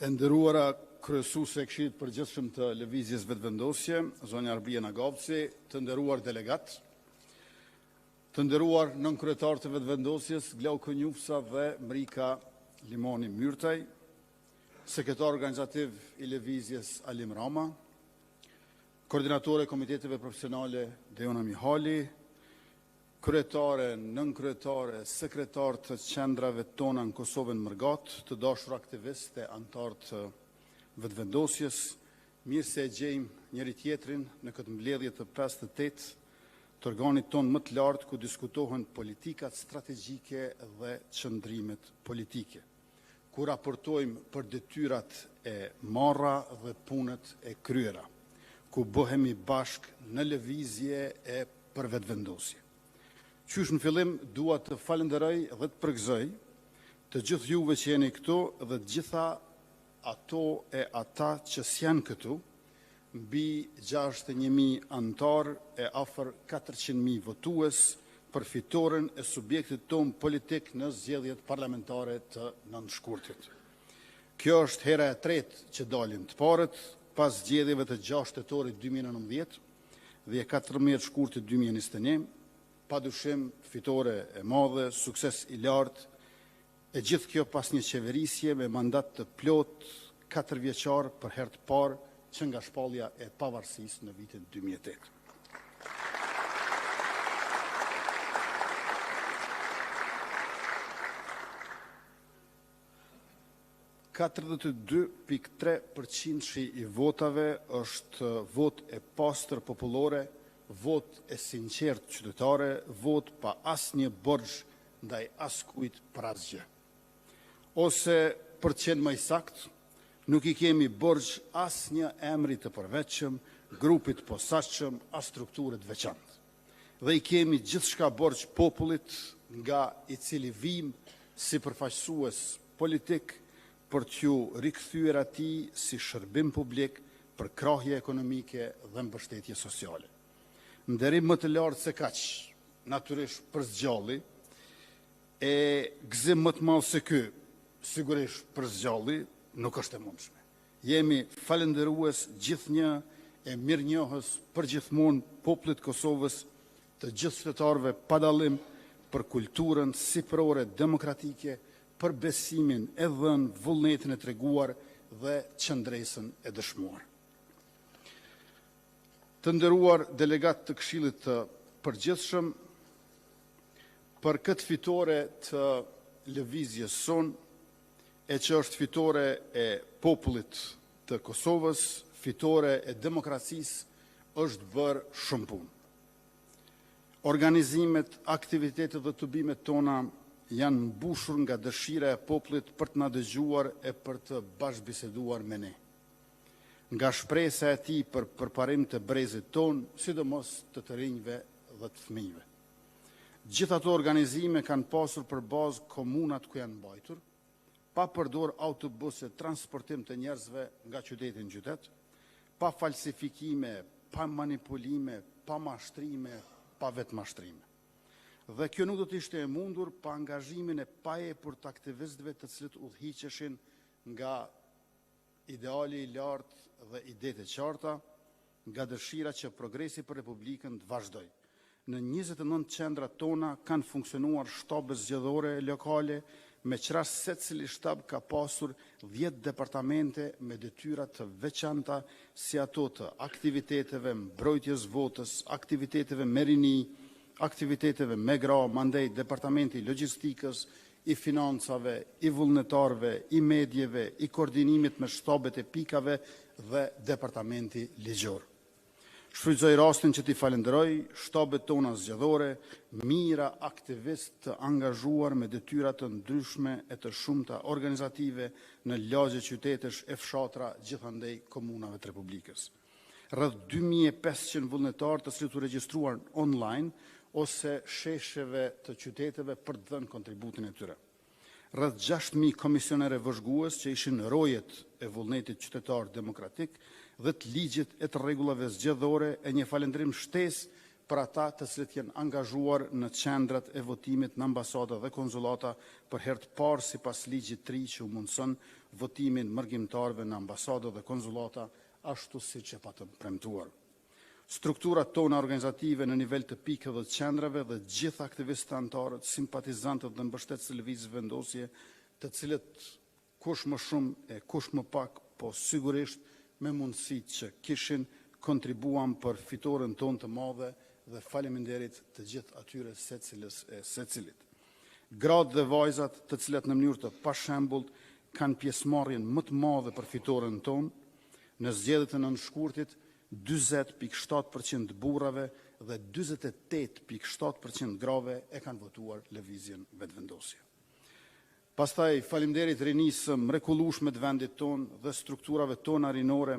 E nderuara kryesuese e Këshillit të Përgjithshëm të Lëvizjes Vetëvendosje, zonja Arbërie Nagavci, Të nderuar delegatë, Të nderuar nënkryetarë të Vetëvendosjes, Glauk Konjufca dhe Mrika Limani-Myrtaj, Sekretar Organizativ i Lëvizjes Alim Rama, Koordinatore e Komiteteve Profesionale Dejona Mihali, Kryetare, nënkryetare, sekretarë të qendrave tona në Kosovë e në mërgatë, Të dashur aktivistë e anëtarë të Vetëvendosjes, Mirë se e gjejmë njëri-tjetrin në këtë mbledhje të 58-të të organit tonë më të lartë, ku diskutohen politikat strategjike dhe qëndrimet politike, ku raportojmë për detyrat e marra dhe punët e kryera, ku bëhemi bashkë në lëvizje e për Vetëvendosje. Qysh në fillim dua të falënderoj dhe të përgëzoj të gjithë juve që jeni këtu dhe të gjitha ato e ata që s'janë këtu, mbi 61 000 anëtarë e afër 400 000 votues për fitoren e subjektit tonë politik në zgjedhjet parlamentare të 9 shkurtit. Kjo është hera e tretë që dalim të parët, pas zgjedhjeve të 6 tetorit 2019 dhe 14 shkurtit 2021. Pa dyshim, fitore e madhe, sukses i lartë, e gjithë kjo pas një qeverisje me mandat të plotë katërvjeçar për herë të parë që nga shpallja e pavarësisë në vitin 2008. 42.3% i votave është votë e pastër popullore, votë e sinqertë qytetare, votë pa asnjë borxh ndaj askujt për asgjë. Ose, për të qenë më i saktë, nuk i kemi borxh asnjë emri të përveçëm, grupi të posaçëm a strukture të veçantë. Dhe i kemi gjithçka borxh popullit nga i cili vijmë si përfaqësues politikë për t'iu rikthyer atij si shërbim publik, përkrahje ekonomike dhe mbështetje sociale. Nderim më të lartë se kaq, natyrisht për së gjalli, e gëzim më të madh se ky, sigurisht për së gjalli, nuk është e mundshme. Jemi falënderues gjithnjë e mirënjohës përgjithmonë popullit të Kosovës, të gjithë qytetarëve pa dallim për kulturën sipërore demokratike, për besimin e dhënë, vullnetin e treguar dhe qëndresën e dëshmuar. Të nderuar delegatë të Këshillit të Përgjithshëm, Për këtë fitore të lëvizjes sonë, e që është fitore e popullit të Kosovës, fitore e demokracisë, është bërë shumë punë. Organizimet, aktivitetet dhe tubimet tona janë mbushur nga dëshira e popullit për të na dëgjuar e për të bashkëbiseduar me ne. Nga shpresa e tij për përparim të brezit tonë, sidomos të të rinjve dhe të fëmijëve. Gjithë ato organizime kanë pasur për bazë komunat ku janë mbajtur, pa përdorur autobusë e transportim të njerëzve nga qyteti në qytet, pa falsifikime, pa manipulime, pa mashtrime, pa vetëmashtrime. Dhe kjo nuk do të ishte e mundur pa angazhimin e paepur të aktivistëve të cilët udhëhiqeshin nga ideali i lartë dhe idetë e qarta, nga dëshira që progresi për Republikën të vazhdojë. Në 29 qendrat tona kanë funksionuar shtabe zgjedhore lokale, me ç'rast secili shtab ka pasur 10 departamente me detyra të veçanta si ato të aktiviteteve, mbrojtjes së votës, aktiviteteve me rini, aktiviteteve me gra, mandej Departamenti i Logjistikës, i Financave, i Vullnetarëve, i Medieve, i koordinimit me shtabet e pikave dhe Departamenti Ligjor. Shfrytëzoj rastin që t'i falënderoj shtabet tona zgjedhore, mijëra aktivistë të angazhuar me detyra të ndryshme e të shumta organizative në lagje qytetesh e fshatra gjithandej komunave të Republikës. Rreth 2500 vullnetarë të cilët u regjistruan online ose shesheve të qyteteve për të dhënë kontributin e tyre. Rreth 6000 komisionerë e vëzhgues që ishin rojet e vullnetit qytetar demokratik dhe të ligjit e të rregullave zgjedhore e një falënderim shtesë për ata të cilët janë angazhuar në qendrat e votimit në ambasada dhe konsullata për herë të parë sipas ligjit të ri që u mundëson votimin mërgimtarëve në ambasada dhe konsullata, ashtu siç e patëm premtuar. Strukturat tona organizative në nivel të pikave dhe të qendrave dhe të gjithë aktivistët e anëtarët, simpatizantët dhe mbështetësit e Lëvizjes Vetëvendosje, të cilët kush më shumë e kush më pak, po sigurisht me mundësitë që kishin, kontribuan për fitoren tonë të madhe dhe faleminderit të gjithë atyre secilës e secilit. Gratë dhe vajzat, të cilat në mënyrë të pashembullt kanë pjesëmarrjen më të madhe për fitoren tonë, në zgjedhjet e 9 shkurtit, 40.7% të burrave dhe 48.7% grave e kanë votuar Lëvizjen Vetëvendosje. Pastaj, faleminderit rinisë së mrekullueshme të vendit tonë dhe strukturave tona rinore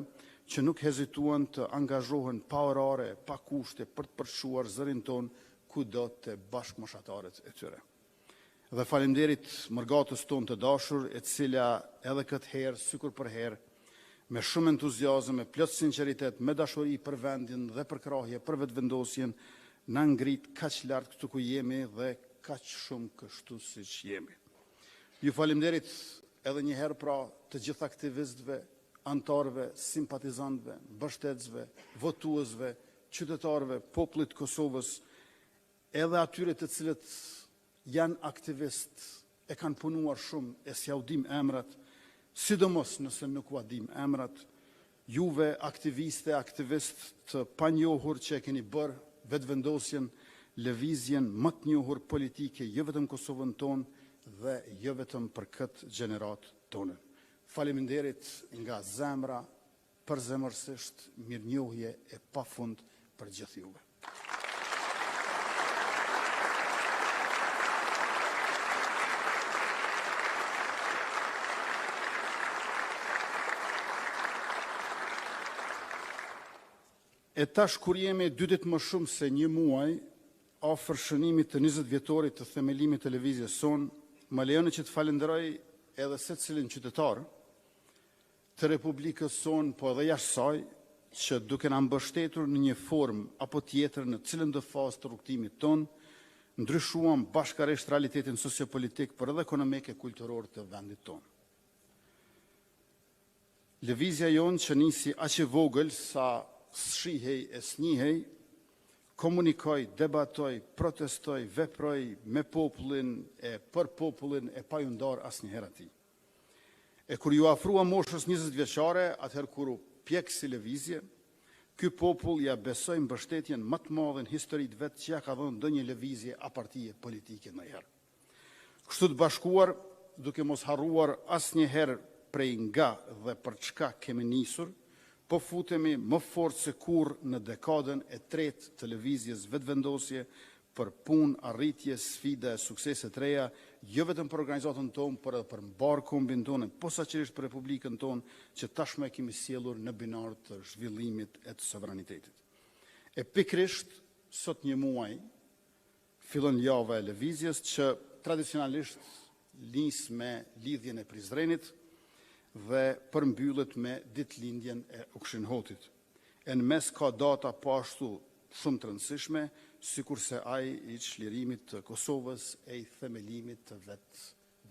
që nuk hezituan të angazhohen pa orare e pa kushte për të përçuar zërin tonë kudo te bashkëmoshatarët e tyre. Dhe faleminderit mërgatës tonë të dashur, e cila edhe këtë herë, sikur përherë, me shumë entuziazëm e plot sinqeritet, me dashuri për vendin dhe përkrahje për Vetëvendosjen, na ngrit kaq lart këtu ku jemi dhe kaq shumë kështu siç jemi. Ju faleminderit edhe një herë pra të gjithë aktivistëve, anëtarëve, simpatizantëve, mbështetësve, votuesve, qytetarëve, popullit të Kosovës, edhe atyre të cilët janë aktivistë, e kanë punuar shumë e s'jua dimë emrat, sidomos nëse nuk ua dimë emrat, juve aktiviste, aktivistë të panjohur që e keni bërë Vetëvendosjen lëvizjen më të njohur politike jo vetëm në Kosovën tonë dhe jo vetëm për këtë gjeneratë tonën. Faleminderit nga zemra, përzemërsisht, mirënjohje e pafund për gjithë juve. E tash kur jemi dy ditë më shumë se një muaj afër shënimit të 20 vjetorit të themelimit të lëvizjes sonë, më lejoni që të falënderoj edhe secilin qytetar të Republikës sonë, po edhe jashtë saj, që duke na mbështetur në një formë apo tjetër në cilëndo fazë të rrugëtimit tonë, ndryshuam bashkërisht realitetin sociopolitik, por edhe ekonomik e kulturor të vendit tonë. Lëvizja jonë që nisi aq e vogël sa s'shihej e s'njihej, komunikoi, debatoi, protestoi, veproi me popullin e për popullin e pa iu ndarë asnjëherë atij. E kur iu afrua moshës 20 vjeçare, atëherë kur u pjek si lëvizje, ky popull ia besoi mbështetjen më të madhe në histori të vet që ia ka dhënë ndonjë lëvizje a partie politike ndonjëherë. Kështu të bashkuar, duke mos harruar asnjëherë prej nga dhe për çka kemi nisur, po futemi më fort se kurrë në dekadën e tretë të Lëvizjes Vetëvendosje për punë, arritje, sfida e suksese të reja, jo vetëm për organizatën tonë, por edhe për mbarë kombin tonë, e posaçërisht për Republikën tonë, që tashmë e kemi sjellur në binarë të zhvillimit e të sovranitetit. E pikërisht sot një muaj fillon java e lëvizjes që tradicionalisht nis me Lidhjen e Prizrenit dhe përmbyllet me ditëlindjen e Ukshin Hotit. E në mes ka data po ashtu shumë të rëndësishme, sikurse ai i çlirimit të Kosovës e i themelimit të vetë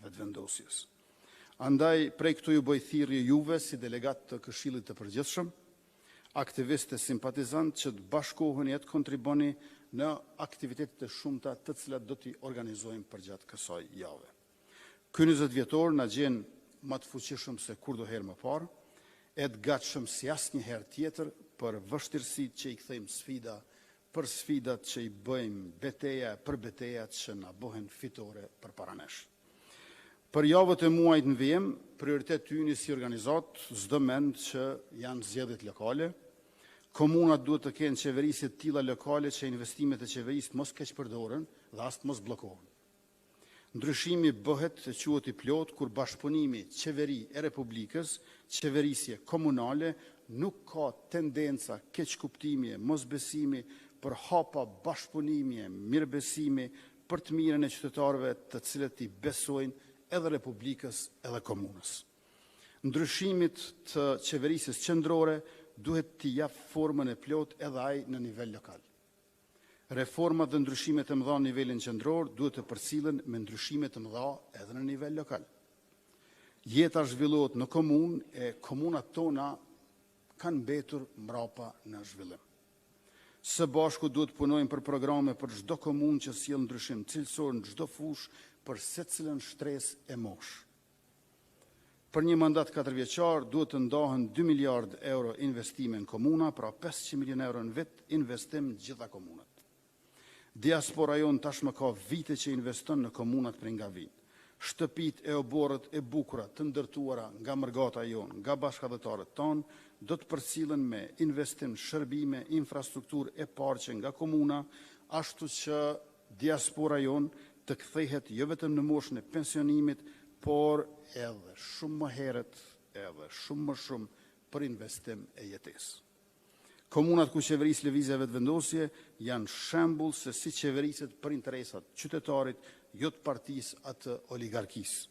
Vetëvendosjes. Andaj, prej këtu ju bëj thirrje juve si delegatë të Këshillit të Përgjithshëm, aktivistë e simpatizantë që të bashkoheni e të kontribuoni në aktivitetet e shumta të cilat do t'i organizojmë përgjatë kësaj jave. Ky 20 vjetor na gjen më të fuqishëm se kurdoherë më parë, e të gatshëm si asnjëherë tjetër për vështirësitë që i kthejmë sfida, për sfidat që i bëjmë beteja e për betejat që na bëhen fitore përpara nesh. Për javët e muajt në vijim, prioritet yni si organizatë s'do mend që janë zgjedhjet lokale. Komunat duhet të kenë qeverisje të tilla lokale që investimet e qeverisë të mos keqpërdoren dhe as të mos bllokohen. Ndryshimi bëhet e quhet i plotë kur bashkëpunimi Qeveri e Republikës, qeverisje komunale, nuk ka tendenca keqkuptimi e mosbesimi për hapa bashkëpunimi e mirëbesimi për të mirën e qytetarëve të cilët i besojnë edhe Republikës edhe komunës. Ndryshimit të qeverisjes qendrore duhet t'i japë formën e plotë edhe ai në nivel lokal. Reformat dhe ndryshimet e mëdha në nivelin qendror duhet të përcillen me ndryshime të mëdha edhe në nivel lokal. Jeta zhvillohet në komunë, e komunat tona kanë mbetur mbrapa në zhvillim. Së bashku duhet të punojmë për programe për çdo komunë që sjell ndryshim cilësor në çdo fushë për secilën shtresë e moshë. Për një mandat katërvjeçar duhet të ndahen 2 miliardë euro investime në komuna, pra 500 milionë euro në vit investim në të gjitha komunat. Diaspora jonë tashmë ka vite që investon në komunat prej nga vijnë. Shtëpitë e oborret e bukura të ndërtuara nga mërgata jonë, nga bashkatdhetarët tanë, do të përcillen me investim në shërbime, infrastrukturë e parqe nga komuna, ashtu që diaspora jonë të kthehet jo vetëm në moshën e pensionimit, por edhe shumë më herët edhe shumë më shumë për investim e jetesë. Komunat ku qeveris Lëvizja Vetëvendosje janë shembull se si qeveriset për interesa të qytetarit, jo të partisë a të oligarkisë.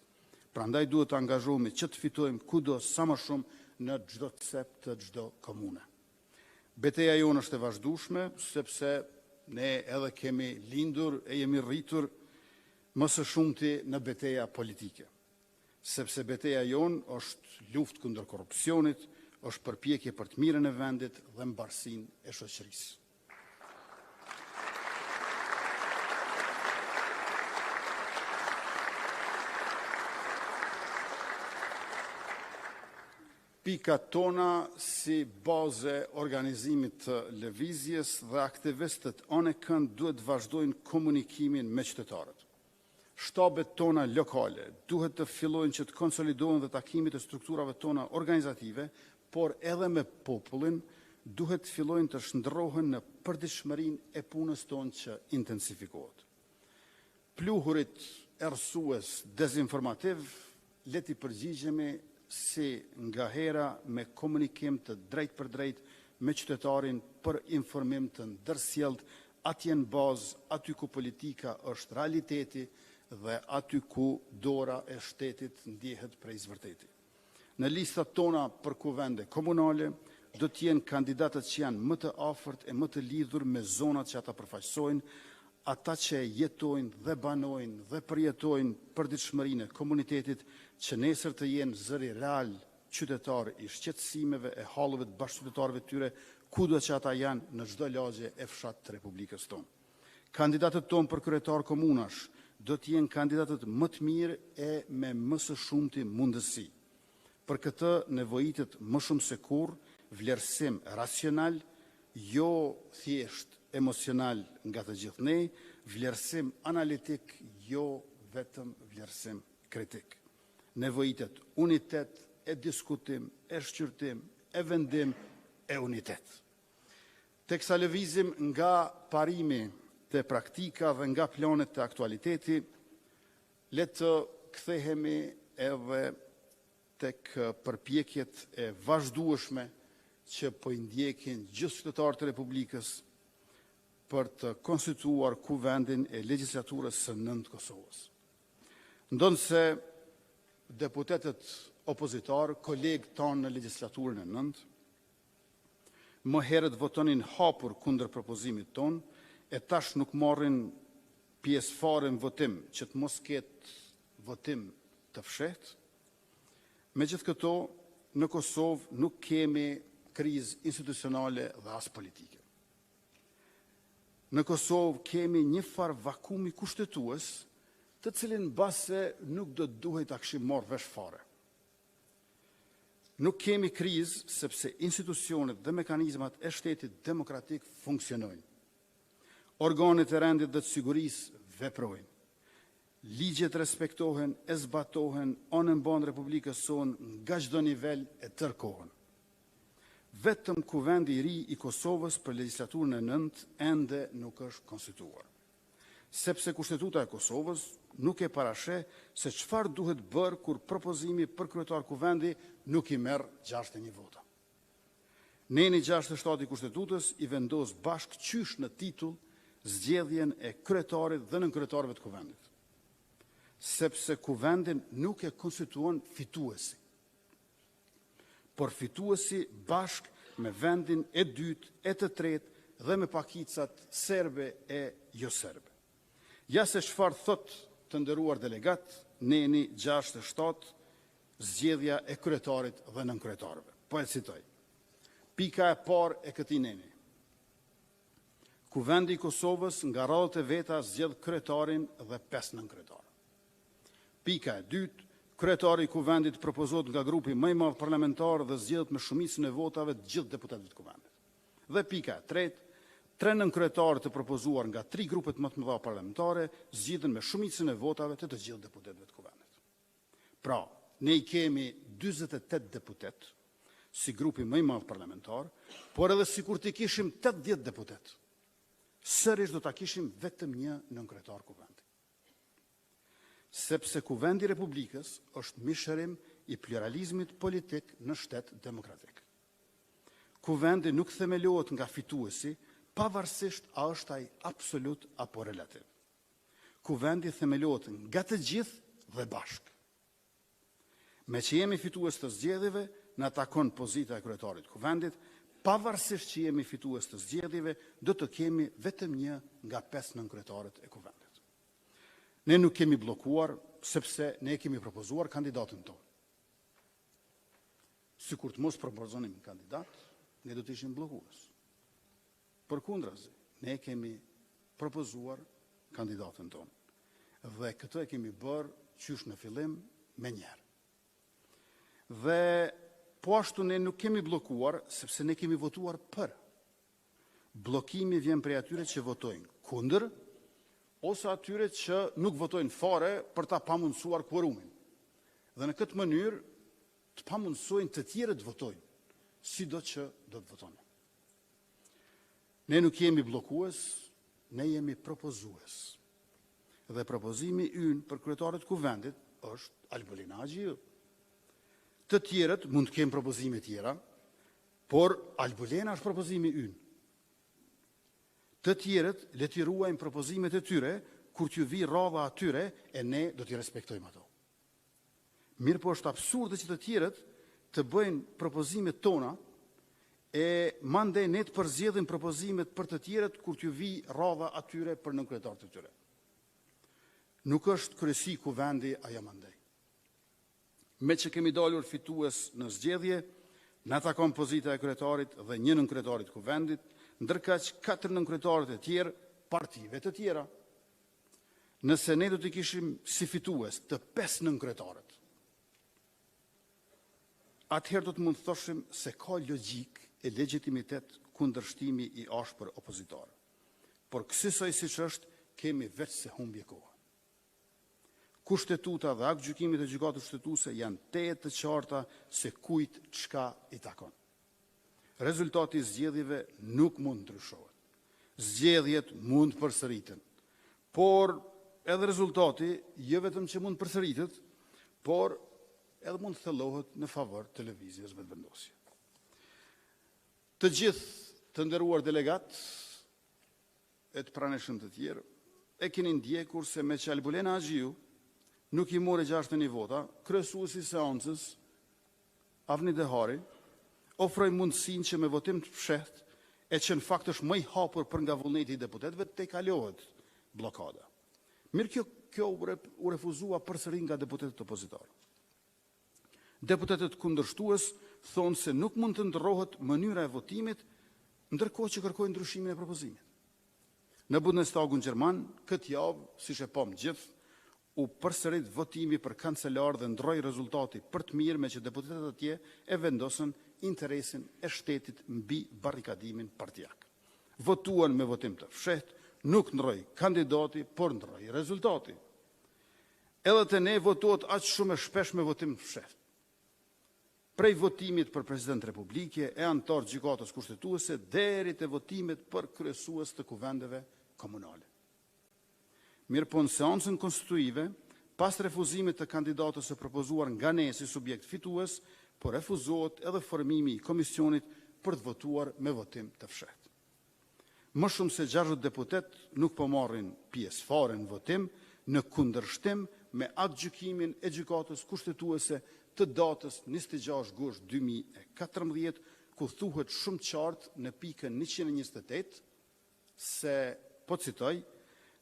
Prandaj, duhet të angazhohemi që të fitojmë kudo sa më shumë në çdo cep të çdo komune. Beteja jonë është e vazhdueshme, sepse ne edhe kemi lindur e jemi rritur më së shumti në beteja politike. Sepse beteja jonë është luftë kundër korrupsionit, është përpjekje për të mirën e vendit dhe mbarësinë e shoqërisë. Pikat tona si bazë e organizimit të Lëvizjes dhe aktivistët anekënd duhet të vazhdojnë komunikimin me qytetarët. Shtabet tona lokale duhet të fillojnë që të konsolidohen dhe takimet e strukturave tona organizative, por edhe me popullin, duhet të fillojnë të shndërrohen në përditshmërinë e punës tonë që intensifikohet. Pluhurit errësues dezinformativ le t'i përgjigjemi si ngahera me komunikim të drejtpërdrejtë me qytetarin për informim të ndërsjellë atje në bazë, aty ku politika është realiteti dhe aty ku dora e shtetit ndjehet prej së vërteti. Në listat tona për kuvende komunale do të jenë kandidatët që janë më të afërt e më të lidhur me zonat që ata përfaqësojnë, ata që e jetojnë dhe banojnë dhe përjetojnë përditshmërinë e komunitetit, që nesër të jenë zëri real qytetar i shqetësimeve e halleve të bashkëqytetarëve të tyre, kudo që ata janë, në çdo lagje e fshat të Republikës tonë. Kandidatët tonë për kryetarë komunash do të jenë kandidatët më të mirë e me më së shumti mundësi. Për këtë nevojitet më shumë se kurrë vlerësim racional, jo thjesht emocional nga të gjithë ne, vlerësim analitik, jo vetëm vlerësim kritik. Nevojitet unitet e diskutim e shqyrtim e vendim e unitet. Teksa lëvizim nga parimi te praktika dhe nga planet te aktualiteti, le të kthehemi edhe tek përpjekjet e vazhdueshme që po i ndjekin gjithë qytetarët e Republikës për të konstituuar Kuvendin e Legjislaturës së nëntë të Kosovës. Ndonëse deputetët opozitarë, kolegët tanë në Legjislaturën e nëntë, më herët votonin hapur kundër propozimit tonë, e tash nuk marrin pjesë fare në votim që të mos ketë votim të fshehtë. Megjithëkëto, në Kosovë nuk kemi krizë institucionale dhe as politike. Në Kosovë kemi njëfarë vakumi kushtetues, të cilin mbase nuk do të duhej ta kishim marrë vesh fare. Nuk kemi krizë, sepse institucionet dhe mekanizmat e shtetit demokratik funksionojnë. Organet e rendit dhe të sigurisë veprojnë. Ligjet respektohen e zbatohen anembanë Republikës sonë nga çdo nivel e tërë kohën. Vetëm Kuvendi i ri i Kosovës për Legjislaturën e nëntë ende nuk është konstituar. Sepse Kushtetuta e Kosovës nuk e parasheh se çfarë duhet bërë kur propozimi për kryetar Kuvendi nuk i merr 61 vota. Neni 67 i Kushtetutës i vendos bashkë qysh në titull zgjedhjen e kryetarit dhe nënkryetarëve të Kuvendit. Sepse Kuvendin nuk e konstituon fituesi, por fituesi bashkë me vendin e dytë e të tretë dhe me pakicat serbe e joserbe. Ja se çfarë thotë, të nderuar delegatë, neni 67, zgjedhja e kryetarit dhe nënkryetarëve. Po e citoj: Pika e parë e këtij neni: Kuvendi i Kosovës nga radhët e veta zgjedh kryetarin dhe pesë nënkryetarët. Pika e dytë: Kryetari i Kuvendit propozohet nga grupi më i madh parlamentar dhe zgjidhet me shumicën e votave të të gjithë deputetëve të Kuvendit. Dhe pika e tretë: Tre nënkryetarë të propozuar nga tri grupet më të mëdha parlamentare zgjidhen me shumicën e votave të të gjithë deputetëve të Kuvendit. Pra, ne i kemi 48 deputetë, si grupi më i madh parlamentar, por edhe sikur t'i kishim 80 deputetë, sërish do ta kishim vetëm një nënkryetar Kuvendi. Sepse Kuvendi i Republikës është mishërim i pluralizmit politik në shtet demokratik. Kuvendi nuk themelohet nga fituesi, pavarësisht a është ai absolut apo relativ. Kuvendi themelohet nga të gjithë dhe bashkë. Meqë jemi fitues të zgjedhjeve, na takon pozita e kryetarit të Kuvendit, pavarësisht që jemi fitues të zgjedhjeve, do të kemi vetëm një nga pesë nënkryetarët e Kuvendit. Ne nuk kemi bllokuar, sepse ne e kemi propozuar kandidatin tonë. Sikur të mos propozonim kandidat, ne do të ishim bllokues. Përkundrazi, ne e kemi propozuar kandidatin tonë. Dhe këtë e kemi bërë qysh në fillim, menjëherë. Dhe, po ashtu ne nuk kemi bllokuar, sepse ne kemi votuar për. Bllokimi vjen prej atyre që votojnë kundër, ose atyre që nuk votojnë fare për ta pamundësuar kuorumin. Dhe në këtë mënyrë të pamundësojnë të tjerët të votojnë, sido që do të votonin. Ne nuk jemi bllokues, ne jemi propozues. Dhe propozimi ynë për kryetare të Kuvendit është Albulena Haxhiu. Të tjerët mund të kenë propozime të tjera, por Albulena është propozimi ynë. Të tjerët le t'i ruajnë propozimet e tyre, kur t'ju vijë radha atyre, e ne do t'i respektojmë ato. Mirëpo, është absurde që të tjerët të bëjnë propozimet tona, e mandej ne të përzgjedhim propozimet për të tjerët kur t'u vijë radha atyre për nënkryetarët e tyre. Nuk është Kryesi Kuvendi ajo mandej. Meqë kemi dalë fitues në zgjedhje, na takon pozita e kryetarit dhe një nënkryetarit të Kuvendit, ndërkaq katër nënkryetarët e tjerë partive të tjera. Nëse ne do t'i kishim si fitues të pesë nënkryetarët, atëherë do të mund të thoshim se ka logjikë e legjitimitet kundërshtimi i ashpër opozitar. Por kësisoj siç është, kemi veçse humbje kohe. Kushtetuta dhe aktgjykimet e Gjykatës Kushtetuese janë tejet të qarta se kujt çka i takon. Rezultati i zgjedhjeve nuk mund të ndryshohet. Zgjedhjet mund të përsëriten. Por, edhe rezultati jo vetëm që mund të përsëritet, por edhe mund të thellohet në favor të Lëvizjes Vetëvendosje. Të gjithë të nderuar delegatë e të pranishëm të tjerë, e keni ndjekur se meqë Albulena Haxhiu nuk i mori 61 vota, kryesuesi i seancës, Avni Dehari, ofroi mundësinë që me votim të fshehtë, e që në fakt është më i hapur për nga vullneti i deputetëve, të tejkalohet bllokada. Mirëpo kjo u refuzua përsëri nga deputetët opozitarë. Deputetët kundërshtues thonë se nuk mund të ndërrohet mënyra e votimit, ndërkohë që kërkojnë ndryshimin e propozimit. Në Bundestagun gjerman, këtë javë, siç e pamë të gjithë, u përsërit votimi për kancelar dhe ndërroi rezultati për të mirë, meqë deputetët atje e vendosën interesin e shtetit mbi barrikadimin partiak. Votuan me votim të fshehtë, nuk ndërroi kandidati, por ndërroi rezultati. Edhe te ne votohet aq shumë e shpesh me votim të fshehtë. Prej votimit për president Republike e anëtarë të Gjykatës Kushtetuese, deri te votimet për kryesues të kuvendeve komunale. Mirëpo, në seancën konstituive, pas refuzimit të kandidates së propozuar nga ne si subjekt fitues, po refuzohet edhe formimi i komisionit për të votuar me votim të fshehtë. Më shumë se 60 deputetë nuk po marrin pjesë fare në votim, në kundërshtim me aktgjykimin e Gjykatës Kushtetuese të datës 26 gusht 2014, ku thuhet shumë qartë në pikën 128. se, po citoj,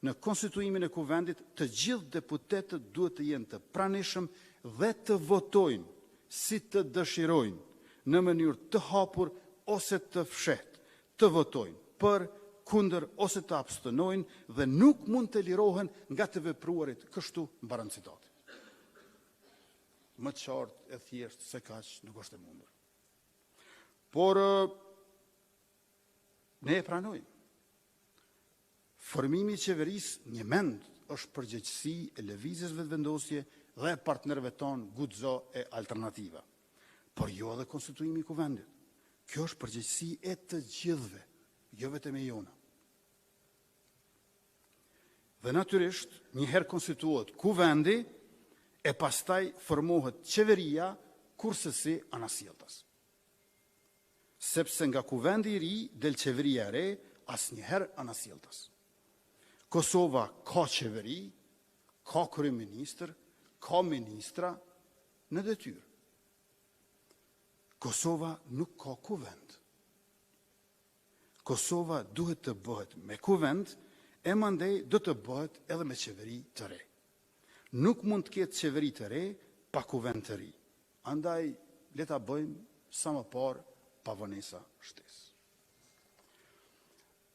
në konstituimin e Kuvendit të gjithë deputetët duhet të jenë të pranishëm dhe të votojnë si të dëshirojnë, në mënyrë të hapur ose të fshehtë, të votojnë për, kundër ose të abstenojnë dhe nuk mund të lirohen nga të vepruarit kështu, mbaron citati. Më qartë e thjeshtë se kaq nuk është e mundur. Por, ne e pranojmë. Formimi i qeverisë njëmend është përgjegjësi e Lëvizjes Vetëvendosje dhe e partnerëve tanë Guxo e Alternativa. Por jo edhe konstituimi i Kuvendit. Kjo është përgjegjësi e të gjithëve, jo vetëm e jona. Dhe natyrisht, njëherë konstituohet Kuvendi, e pastaj formohet qeveria, kurrsesi anasjelltas. Sepse nga Kuvendi i ri del qeveria e re, asnjëherë anasjelltas. Kosova ka qeveri, ka kryeministër, ka ministra në detyrë. Kosova nuk ka Kuvend. Kosova duhet të bëhet me Kuvend, e mandej do të bëhet edhe me qeveri të re. Nuk mund të ketë qeveri të re pa Kuvend të ri. Andaj, le ta bëjmë sa më parë, pa vonesa shtesë.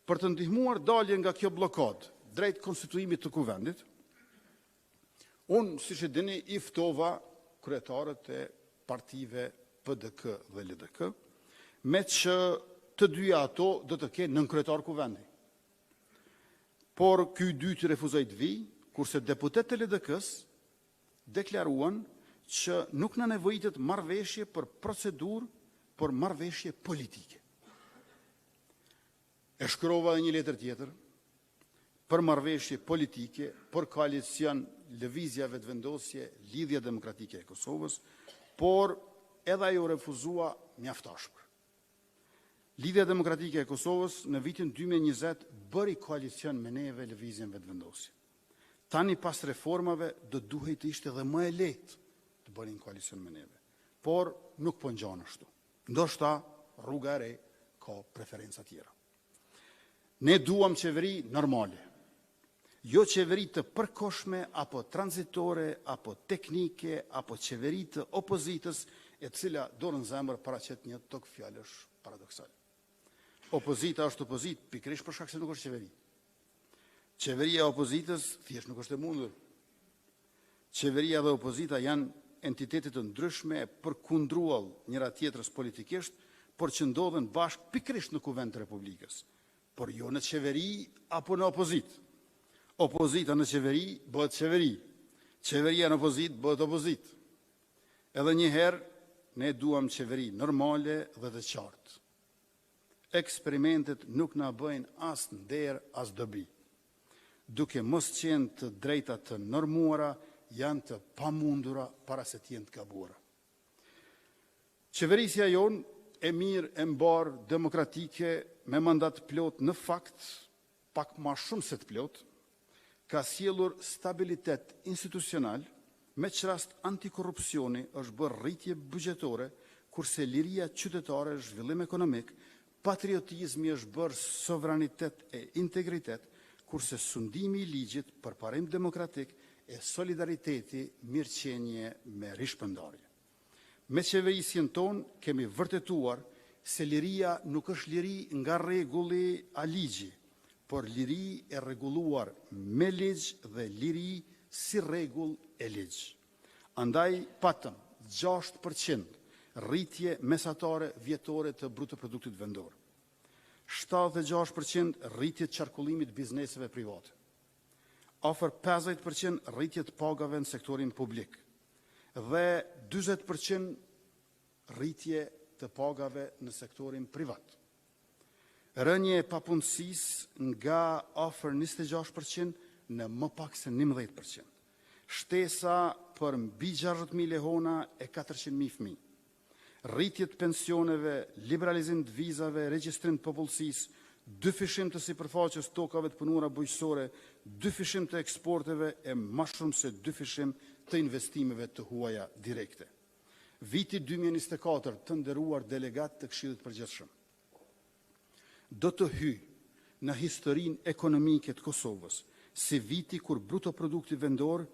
Për të ndihmuar daljen nga kjo bllokadë drejt konstituimit të Kuvendit, unë, siç e dini, i ftova kryetarët e partive PDK dhe LDK, meqë të dyja ato do të kenë nënkryetarë Kuvendi. Por, ky i dyti refuzoi të vijë, kurse deputetët e LDK-së deklaruan që nuk na nevojitet marrëveshje për procedurë, por marrëveshje politike. E shkrova edhe një letër tjetër për marrëveshje politike për koalicion Lëvizja Vetëvendosje, Lidhja Demokratike e Kosovës, por edhe ajo u refuzua mjaft ashpër. Lidhja Demokratike e Kosovës në vitin 2020 bëri koalicion me neve Lëvizjen Vetëvendosje. Tani pas reformave do duhej të ishte edhe më e lehtë të bënin koalicion me neve. Por, nuk po ngjan ashtu. Ndoshta rruga e re ka preferenca tjera. Ne duam qeveri normale, jo qeveri të përkohshme apo tranzitore apo teknike apo qeveri të opozitës, e cila dorën në zemër paraqet një togfjalësh paradoksal. Opozita është opozitë pikërisht për shkak se nuk është qeveri. Qeveria e opozitës thjesht nuk është e mundur. Qeveria dhe opozita janë entitete të ndryshme e përkundruall njëra-tjetrës politikisht, por që ndodhen bashkë pikërisht në Kuvend të Republikës, por jo në qeveri apo në opozitë. Opozita në qeveri bëhet qeveri, qeveria në opozitë bëhet opozitë. Edhe një herë, ne duam qeveri normale dhe të qartë. Eksperimentet nuk na bëjnë as nder, as dobi. Duke mos qenë të drejta të normuara, janë të pamundura para se të jenë të gabuara. Qeverisja jonë e mirë e mbarë demokratike me mandat të plotë në fakt, pak ma shumë se të plotë, ka sjellë stabilitet institucional, me ç'rast antikorrupsioni është bërë rritje buxhetore, kurse liria qytetare zhvillim ekonomik, patriotizmi është bërë sovranitet e integritet, kurse sundimi i ligjit përparim demokratik e solidariteti mirëqenie me rishpërndarje. Me qeverisjen tonë kemi vërtetuar se liria nuk është liri nga rregulli a ligji, por liri e rregulluar me ligj dhe liri si rregull e ligj. Andaj patëm 6% rritje mesatare vjetore të bruto produktit vendor, 76% rritje të qarkullimit të bizneseve private, afër 50% rritje të pagave në sektorin publik dhe 40% rritje të pagave në sektorin privat. Rënie e papunësisë nga afër 26% në më pak se 11%. Shtesa për mbi 60 mijë lehona e 400 mijë fëmijë. Rritje të pensioneve, liberalizim të vizave, regjistrim të popullsisë, dyfishim të sipërfaqes së tokave të punuara bujqësore, dyfishim të eksporteve e më shumë se dyfishim të investimeve të huaja direkte. Viti 2024, të nderuar delegatë të Këshillit të Përgjithshëm, do të hyjë në historinë ekonomike të Kosovës, si viti kur bruto produkti vendor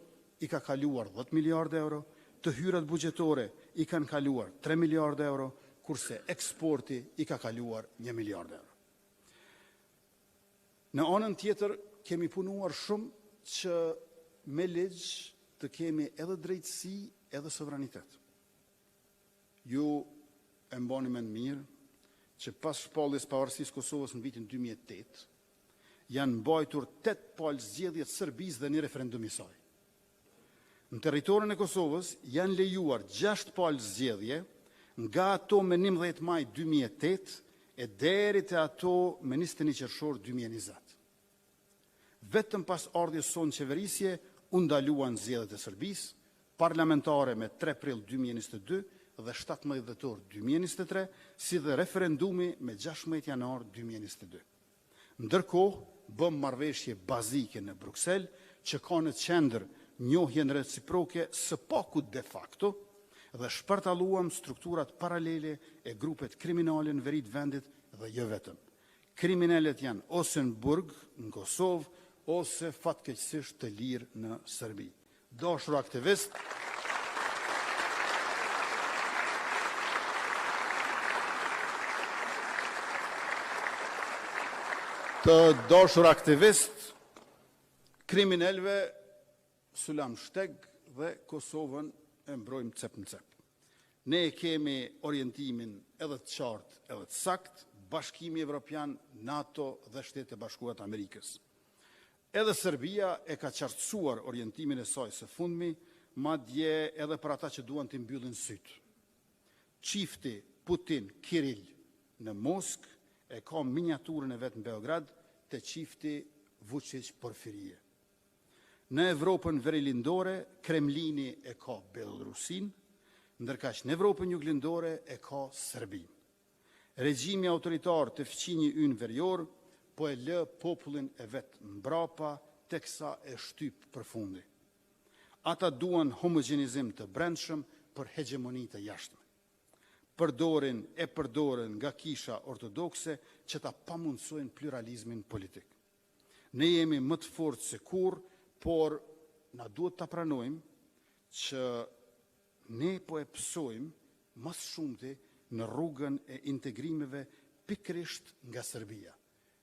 i ka kaluar 10 miliardë euro, të hyrat buxhetore i kanë kaluar 3 miliardë euro, kurse eksporti i ka kaluar 1 miliard euro. Në anën tjetër, kemi punuar shumë që me ligj të kemi edhe drejtësi, edhe sovranitet. Ju e mbani mend mirë që pas shpalljes së pavarësisë së Kosovës në vitin 2008, janë mbajtur tetë palë zgjedhje të Serbisë dhe një referendum i saj. Në territorin e Kosovës janë lejuar gjashtë palë zgjedhje, nga ato më 11 maj 2008 e deri te ato më 21 qershor 2020. Vetëm pas ardhjes sonë në qeverisje u ndaluan zgjedhjet e Serbisë, parlamentare më 3 prill 2022 dhe 17 dhjetor 2023, si dhe referendumi më 16 janar 2022. Ndërkohë, bëmë marrëveshje bazike në Bruksel, që ka në qendër njohjen reciproke së paku de facto dhe shpartalluam strukturat paralele e grupet kriminale në veri të vendit dhe jo vetëm. Kriminelët janë ose në burg në Kosovë, ose fatkeqësisht të lirë në Serbi. Të dashur aktivistë, Të dashur aktivistë, kriminelëve s'u lamë shteg dhe Kosovën e mbrojmë cep më cep. Ne e kemi orientimin edhe të qartë edhe të saktë, Bashkimi Evropian, NATO dhe Shtetet e Bashkuara të Amerikës. Edhe Serbia e ka qartësuar orientimin e saj së fundmi, madje edhe për ata që duan t'i mbyllin sytë. Çifti Putin-Kirill në Moskë e ka miniaturën e vet në Beograd te çifti Vuçiq-Porfirije. Në Evropën Verilindore, Kremlini e ka Bjellorusinë, ndërkaq në Evropën Juglindore e ka Serbinë. Regjimi autoritar te fqinji ynë verior po e lë popullin e vet mbrapa teksa e shtyp për fundi. Ata duan homogjenizim të brendshëm për hegjemoni të jashtme. Përdorin e përdoren nga Kisha Ortodokse që ta pamundësojnë pluralizmin politik. Ne jemi më të fortë se kurrë, por na duhet ta pranojmë që ne po e pësojmë më së shumti në rrugën e integrimeve pikërisht nga Serbia.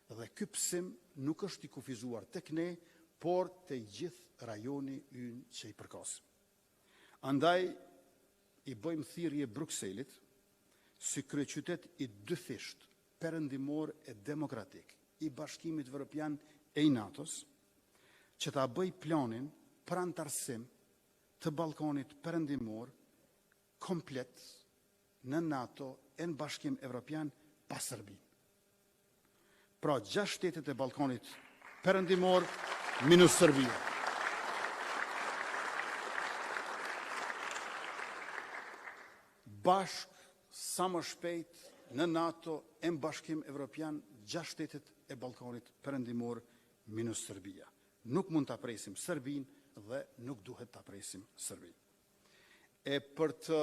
Dhe ky pësim nuk është i kufizuar tek ne, por te i gjithë rajoni ynë që i përkasim. Andaj, i bëjmë thirrje Brukselit, si kryeqytet i dyfishtë perëndimor e demokratik i Bashkimit Evropian e i NATO-s, që ta bëjë planin për anëtarësim të Ballkanit Perëndimor komplet në NATO e në Bashkim Evropian pa Serbinë. Pra, gjashtë shtetet e Ballkanit Perëndimor minus Serbia. Bashkë sa më shpejt në NATO e në Bashkim Evropian gjashtë shtetet e Ballkanit Perëndimor minus Serbia. Nuk mund ta presim Serbinë dhe nuk duhet ta presim Serbinë. E për të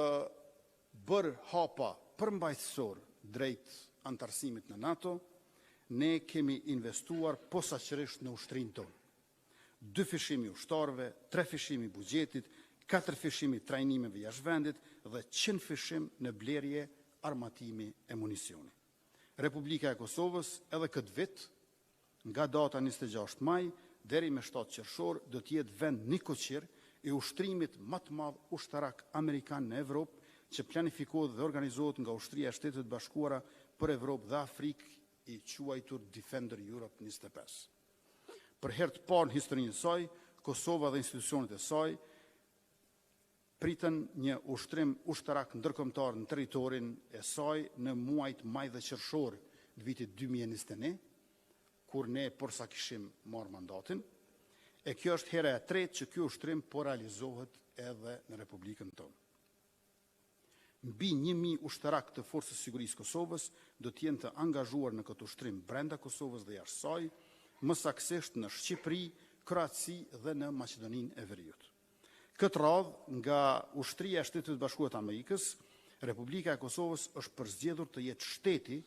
bërë hapa përmbajtësor drejt anëtarësimit në NATO, ne kemi investuar posaçërisht në ushtrinë tonë. Dyfishim i ushtarëve, trefishim i buxhetit, katërfishim i trajnimeve jashtë vendit dhe qindfishim në blerje armatimi e municioni. Republika e Kosovës edhe këtë vit, nga data 26 maj deri më 7 qershor, do të jetë vend nikoqir i ushtrimit më të madh ushtarak amerikan në Evropë, që planifikohet dhe organizohet nga Ushtria e Shteteve të Bashkuara për Evropë dhe Afrikë, i quajtur Defender Europe 25. Për herë të parë në historinë e saj, Kosova dhe institucionet e saj pritën një ushtrim ushtarak ndërkombëtar në territorin e saj në muajt maj dhe qershor të vitit 2021, kur ne porsa kishim marrë mandatin, e kjo është hera e tretë që ky ushtrim po realizohet edhe në Republikën tonë. Mbi 1000 ushtarakë të Forcës së Sigurisë së Kosovës do të jenë të angazhuar në këtë ushtrim brenda Kosovës dhe jashtë saj, më saktësisht në Shqipëri, Kroaci dhe në Maqedoninë e Veriut. Këtë radhë, nga Ushtria e Shteteve të Bashkuara të Amerikës, Republika e Kosovës është përzgjedhur të jetë shteti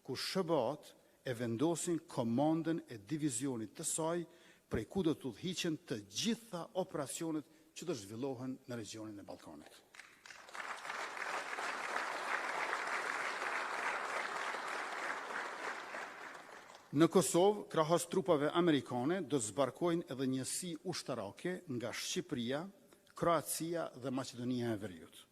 ku SHBA-të e vendosin komandën e divizionit të saj, prej ku do të udhëhiqen të gjitha operacionet që do të zhvillohen në regjionin e Ballkanit. Në Kosovë, krahas trupave amerikane, do të zbarkojnë edhe njësi ushtarake nga Shqipëria, Kroacia dhe Maqedonia e Veriut.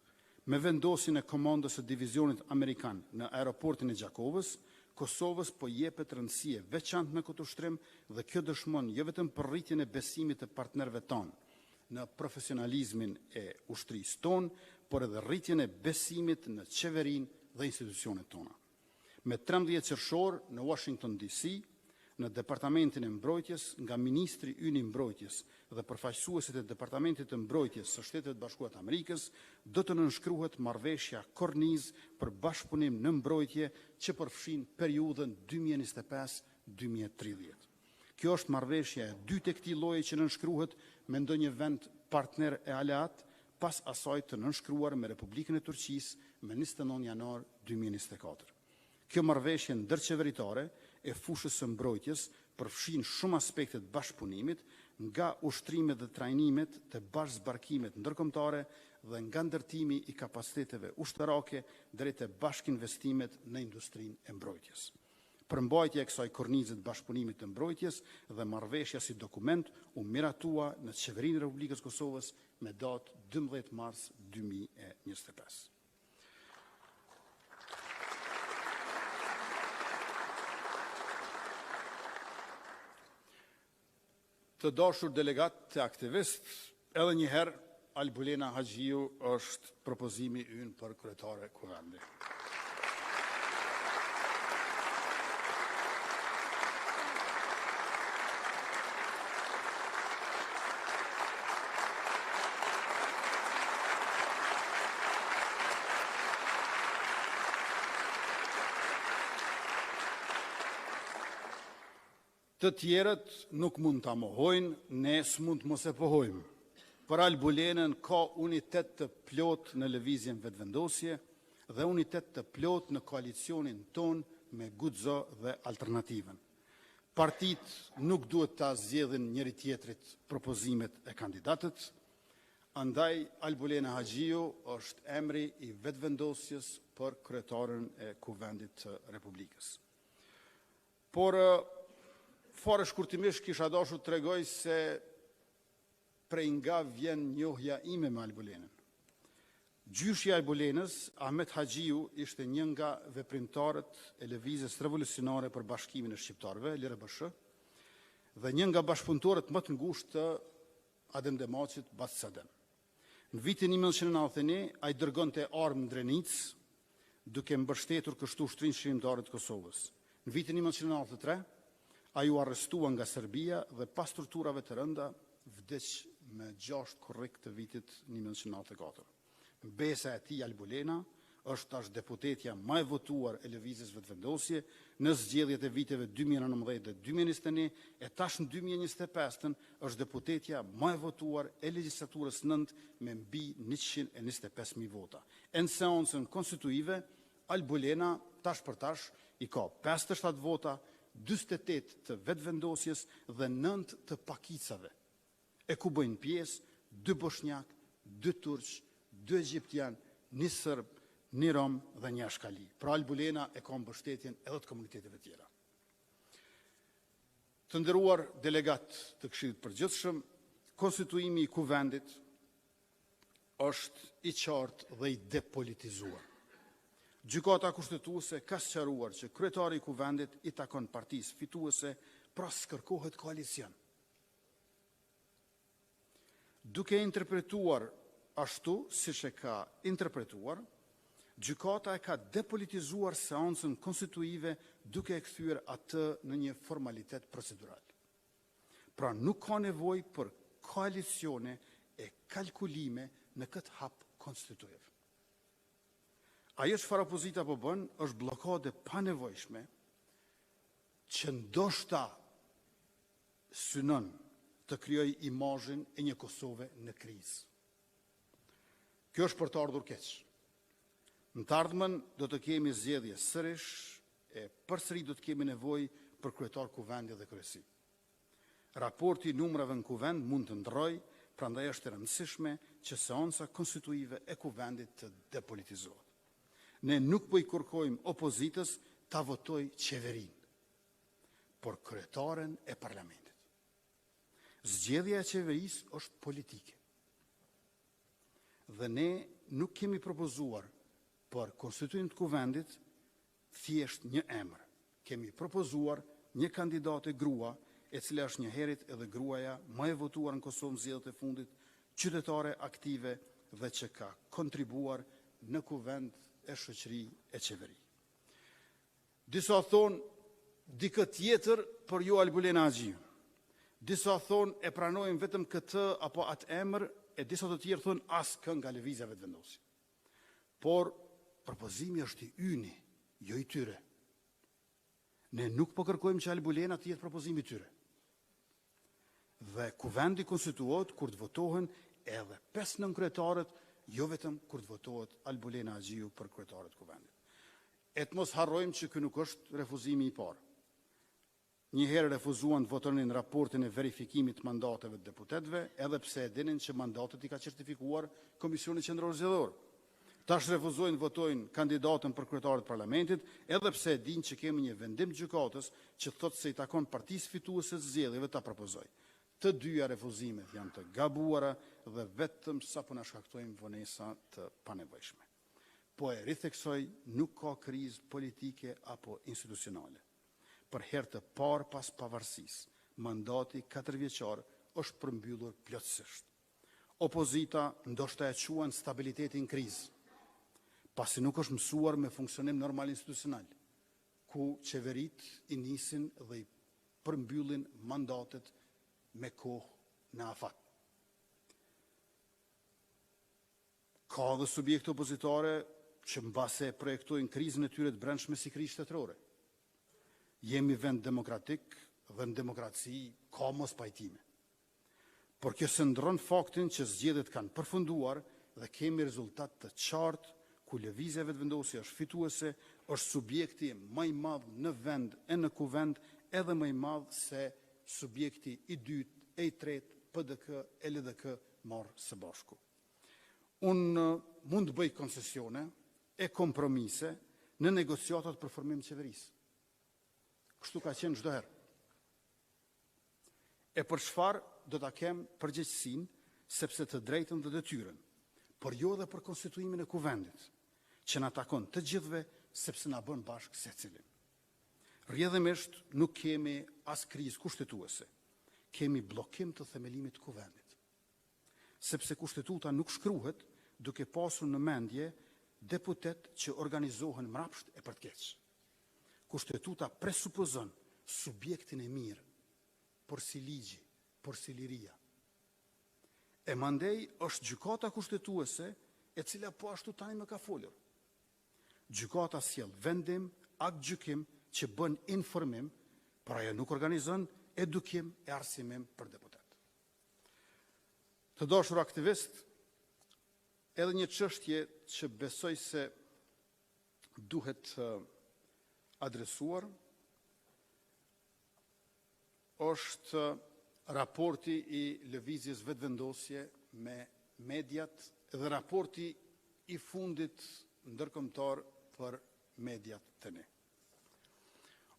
Me vendosjen e komandës së Divizionit Amerikan në Aeroportin e Gjakovës, Kosovës po i jepet rëndësi e veçantë në këtë ushtrim dhe kjo dëshmon jo vetëm për rritjen e besimit të partnerëve tanë në profesionalizmin e ushtrisë tonë, por edhe rritjen e besimit në Qeverinë dhe institucionet tona. Me 13 qershor, në Uashington DC, në Departamentin e Mbrojtjes, nga ministri ynë i Mbrojtjes dhe përfaqësuesit e Departamentit të Mbrojtjes së Shteteve të Bashkuara të Amerikës, do të nënshkruhet Marrëveshja Kornizë për bashkëpunim në mbrojtje që përfshin periudhën 2025-2030. Kjo është marrëveshja e dytë e këtij lloji që nënshkruhet me ndonjë vend partner e aleat, pas asaj të nënshkruar me Republikën e Turqisë më 29 janar 2024. Kjo marrëveshje ndërqeveritare e fushës së mbrojtjes përfshin shumë aspekte të bashkëpunimit, nga ushtrimet dhe trajnimet te bashkë-zbarkimet ndërkombëtare dhe nga ndërtimi i kapaciteteve ushtarake deri te bashkë-investimet në industrinë e mbrojtjes. Përmbajtja e kësaj kornize të bashkëpunimit të mbrojtjes dhe marrëveshja si dokument u miratua në Qeverinë e Republikës së Kosovës më datë 12 mars 2025. Të dashur delegatë e aktivistë, Edhe një herë, Albulena Haxhiu është propozimi ynë për kryetare Kuvendi. Të tjerët nuk mund ta mohojnë, ne s'mund të mos e pohojmë. Për Albulenën ka unitet të plotë në Lëvizjen Vetëvendosje dhe unitet të plotë në koalicionin tonë me Guxo dhe Alternativën. Partitë nuk duhet t'ia zgjedhin njëri-tjetrit propozimet e kandidatët, andaj Albulena Haxhiu është emri i Vetëvendosjes për kryetaren e Kuvendit të Republikës. Por, fare shkurtimisht kisha dashur të tregoj se prej nga vjen njohja ime me Albulenën. Gjyshi i Albulenës, Ahmet Haxhiu, ishte një nga veprimtarët e Lëvizjes Revolucionare për Bashkimin e Shqiptarëve, LRBSH, dhe një nga bashkëpunëtorët më të ngushtë të Adem Demaçit, Baca Adem. Në vitin 1991, ai dërgonte armë në Drenicë, duke mbështetur kështu Ushtrinë Çlirimtare të Kosovës. Në vitin 1993, ai u arrestua nga Serbia dhe pas torturave të rënda, vdiq më 6 korrik të vitit 1994. Mbesa e tij, Albulena, është tash deputetja më e votuar e Lëvizjes Vetëvendosje në zgjedhjet e viteve 2019 dhe 2021, e tash në 2025-ën është deputetja më e votuar e Legjislaturës IX me mbi 125 000 vota. E në seancën konstituive, Albulena tash për tash i ka 57 vota, 48 të Vetëvendosjes dhe 9 të pakicave, e ku bëjnë pjesë dy boshnjakë, dy turq, dy egjiptianë, një serb, një rom dhe një ashkali. Pra, Albulena e ka mbështetjen edhe të komuniteteve të tjera. Të nderuar delegatë të Këshillit të Përgjithshëm, Konstituimi i Kuvendit është i qartë dhe i depolitizuar. Gjykata Kushtetuese ka sqaruar që kryetari i Kuvendit i takon partisë fituese, pra s'kërkohet koalicion. Duke e interpretuar ashtu siç e ka interpretuar, Gjykata e ka depolitizuar seancën konstituive, duke e kthyer atë në një formalitet procedural. Pra, nuk ka nevojë për koalicione e kalkulime në këtë hap konstituiv. Ajo çfarë opozita po bën, është bllokadë e panevojshme që ndoshta synon të krijojë imazhin e një Kosove në krizë. Kjo është për të ardhur keq. Në të ardhmen do të kemi zgjedhje sërish. e përsëri do të kemi nevojë për kryetar Kuvendi dhe Kryesi. Raporti i numrave në Kuvend mund të ndërrojë, prandaj është e rëndësishme që seanca konstituive e Kuvendit të depolitizohet. Ne nuk po i kërkojmë opozitës ta votojë Qeverinë, por kryetaren e Parlamentit. Zgjedhja e Qeverisë është politike. Dhe ne nuk kemi propozuar për konstituim të Kuvendit thjesht një emër. Kemi propozuar një kandidate grua, e cila është njëherit edhe gruaja më e votuar në Kosovë në zgjedhjet e fundit, qytetare aktive dhe që ka kontribuar në Kuvend e shoqëri e Qeveri. Disa thonë dikë tjetër, por jo Albulena Haxhiun. Disa thonë e pranojmë vetëm këtë apo atë emër, e disa të tjerë thonë askënd nga Lëvizja Vetëvendosje. Por, propozimi është i yni, jo i tyre. Ne nuk po kërkojmë që Albulena të jetë propozimi i tyre. Dhe Kuvendi konstituohet kur të votohen edhe pesë nënkryetarët, jo vetëm kur të votohet Albulena Haxhiu për kryetare të Kuvendit. E të mos harrojmë që ky nuk është refuzimi i parë. Një herë refuzuan të votonin raportin e verifikimit të mandateve të deputetëve, edhe pse e dinin që mandatet i ka certifikuar Komisioni Qendror Zgjedhor. Tash refuzojnë të votojnë kandidaten për kryetare të Parlamentit, edhe pse e dinë që kemi një vendim të gjykatës që thotë se i takon partisë fituese të zgjedhjeve ta propozojë. Të dyja refuzimet janë të gabuara dhe vetëm sa po na shkaktojnë vonesa të panevojshme. Po e ritheksoj, nuk ka krizë politike apo institucionale. Për herë të parë pas pavarësisë, mandati katërvjeçar është përmbyllur plotësisht. Opozita ndoshta e quan stabilitetin krizë, pasi nuk është mësuar me funksionim normal institucional, ku qeveritë i nisin dhe i përmbyllin mandatet me kohë në afat. Ka edhe subjekte opozitare që mbase e projektojnë krizën e tyre të brendshme si krizë shtetërore. Jemi vend demokratik dhe në demokraci ka mospajtime. Por kjo s'e ndërron faktin që zgjedhjet kanë përfunduar dhe kemi rezultat të qartë ku Lëvizja Vetëvendosje është fituese, është subjekti më i madh në vend e në Kuvend, edhe më i madh se subjekti i dytë e i tretë, PDK e LDK marrë së bashku. Unë mund të bëj koncesione e kompromise në negociatat për formim të qeverisë. Kështu ka qenë çdo herë. E për çfarë do ta kem përgjegjësinë, sepse të drejtën dhe detyrën, por jo edhe për konstituimin e Kuvendit, që na takon të gjithëve, sepse na bën bashkë secilin. Rrjedhimisht, nuk kemi as krizë kushtetuese, kemi bllokim të themelimit të Kuvendit. Sepse Kushtetuta nuk shkruhet duke pasur në mendje deputetë që organizohen mbrapsht e për të keq. Kushtetuta presupozon subjektin e mirë, porsi ligji, porsi liria. E mandej është Gjykata Kushtetuese, e cila po ashtu tani më ka folur. Gjykata sjell vendim, aktgjykim që bën informim, por ajo nuk organizon edukim e arsimim për deputetë. Të dashur aktivistë, Edhe një çështje që besoj se duhet adresuar është raporti i Lëvizjes Vetëvendosje me mediat dhe raporti i fundit ndërkombëtar për mediat te ne.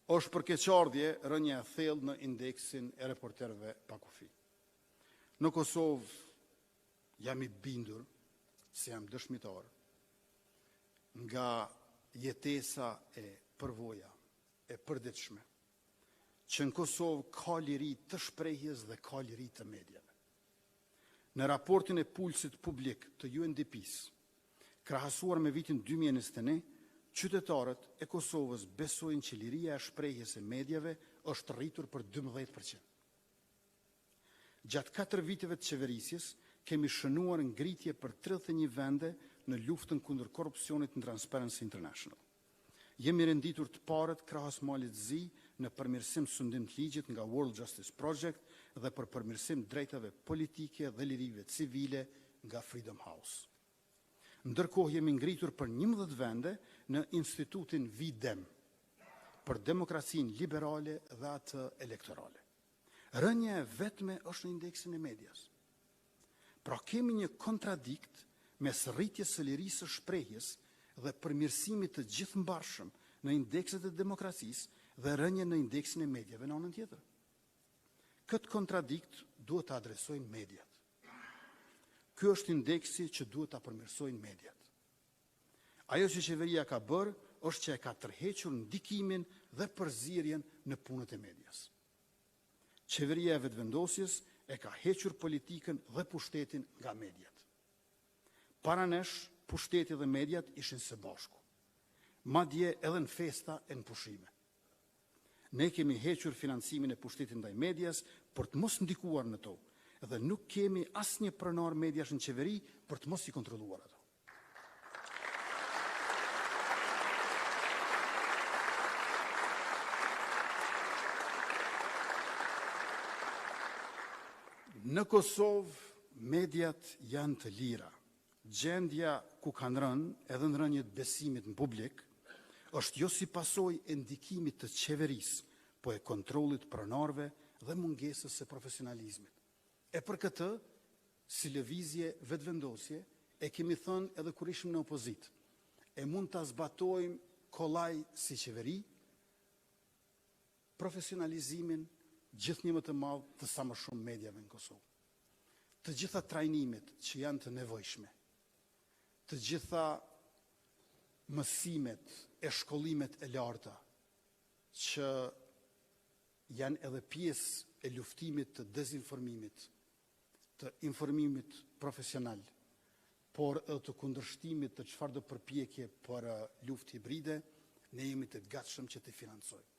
Është për keqardhje rënia e thellë në indeksin e reporterëve pa kufi. Në Kosovë jam i bindur se jam dëshmitar nga jetesa e përvoja e përditshme që në Kosovë ka liri të shprehjes dhe ka liri të mediave. Në raportin e pulsit publik të UNDP-së, krahasuar me vitin 2021, qytetarët e Kosovës besojnë që liria e shprehjes së mediave është rritur për 12%. Gjatë katër viteve të qeverisjes kemi shënuar ngritje për 31 vende në luftën kundër korrupsionit në Transparency International. Jemi renditur të parët krahas Malit të Zi në përmirësim sundim të ligjit nga World Justice Project dhe për përmirësim të drejtave politike dhe lirive civile nga Freedom House. Ndërkohë, jemi ngritur për 11 vende në Institutin V-Dem. për demokracinë liberale dhe atë elektorale. Rënia e vetme është në indeksin e medias. Pra, kemi një kontradiktë mes rritjes së lirisë së shprehjes dhe përmirësimit të gjithmbarshëm në indekset e demokracisë dhe rënien në indeksin e mediave në anën tjetër. Këtë kontradiktë duhet ta adresojnë mediat. Ky është indeksi që duhet ta përmirësojnë mediat. Ajo që qeveria ka bërë është që e ka tërhequr ndikimin dhe përzierjen në punët e medias. Qeveria e Vetëvendosjes e ka hequr politikën dhe pushtetin nga mediat. Para nesh, pushteti dhe mediat ishin së bashku. Madje edhe në festa e në pushime. Ne kemi hequr financimin e pushtetit ndaj medias për të mos ndikuar në to dhe nuk kemi asnjë pronar mediash në qeveri për të mos i kontrolluar ato. Në Kosovë mediat janë të lira. Gjendja ku kanë rënë edhe në rënie të besimit në publik është jo si pasojë e ndikimit të qeverisë, po e kontrollit të pronarëve dhe mungesës së profesionalizmit. E për këtë, si Lëvizje Vetëvendosje, e kemi thënë edhe kur ishim në opozitë, e mund ta zbatojmë kollaj si qeveri, profesionalizimin gjithnjë më të madh të sa më shumë mediave në Kosovë. Të gjitha trajnimet që janë të nevojshme, të gjitha mësimet e shkollimet e larta që janë edhe pjesë e luftimit të dezinformimit, të informimit profesional, por edhe të kundërshtimit të çfarëdo përpjekje për luftë hibride, ne jemi të gatshëm që t'i financojmë.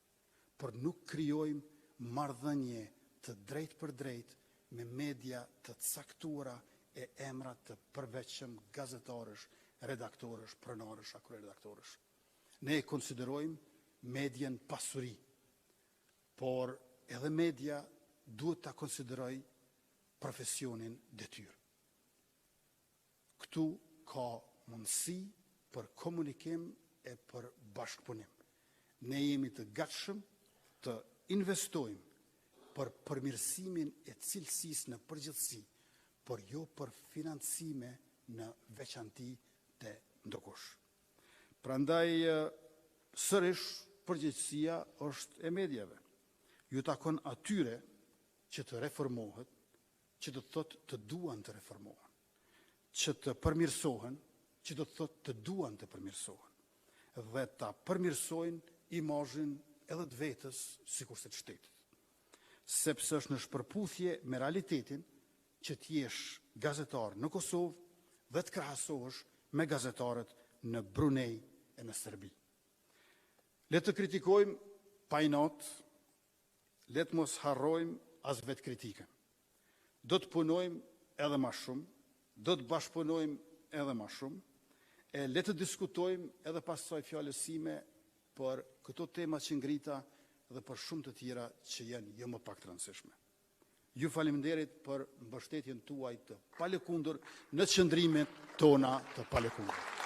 Por nuk krijojmë marrëdhënie të drejtpërdrejtë me media të caktuara e emra të përveçëm gazetarësh, redaktorësh, pronarësh a kryeredaktorësh. Ne e konsiderojmë medien pasuri, por edhe media duhet ta konsiderojë profesionin detyrë. Këtu ka mundësi për komunikim e për bashkëpunim. Ne jemi të gatshëm të investojmë për përmirësimin e cilësisë në përgjithësi, por jo për financime në veçanti te ndokush. Prandaj, sërish përgjegjësia është e mediave. Ju takon atyre që të reformohet, që do të thotë të duan të reformohen, që të përmirësohen, që do të thotë të duan të përmirësohen dhe ta përmirësojnë imazhin edhe të vetes, sikurse të shtetit. Sepse është në shpërputhje me realitetin që të jesh gazetar në Kosovë dhe të krahasohesh me gazetarët në Brunei e në Serbi. Le të kritikojmë pa inat, le të mos harrojmë as vetëkritikën. Do të punojmë edhe më shumë, do të bashkëpunojmë edhe më shumë, e le të diskutojmë edhe pas kësaj fjalës sime për këto tema që ngrita dhe për shumë të tjera që janë jo më pak të rëndësishme. Ju faleminderit për mbështetjen tuaj të palëkundur në qëndrimet tona të palëkundura.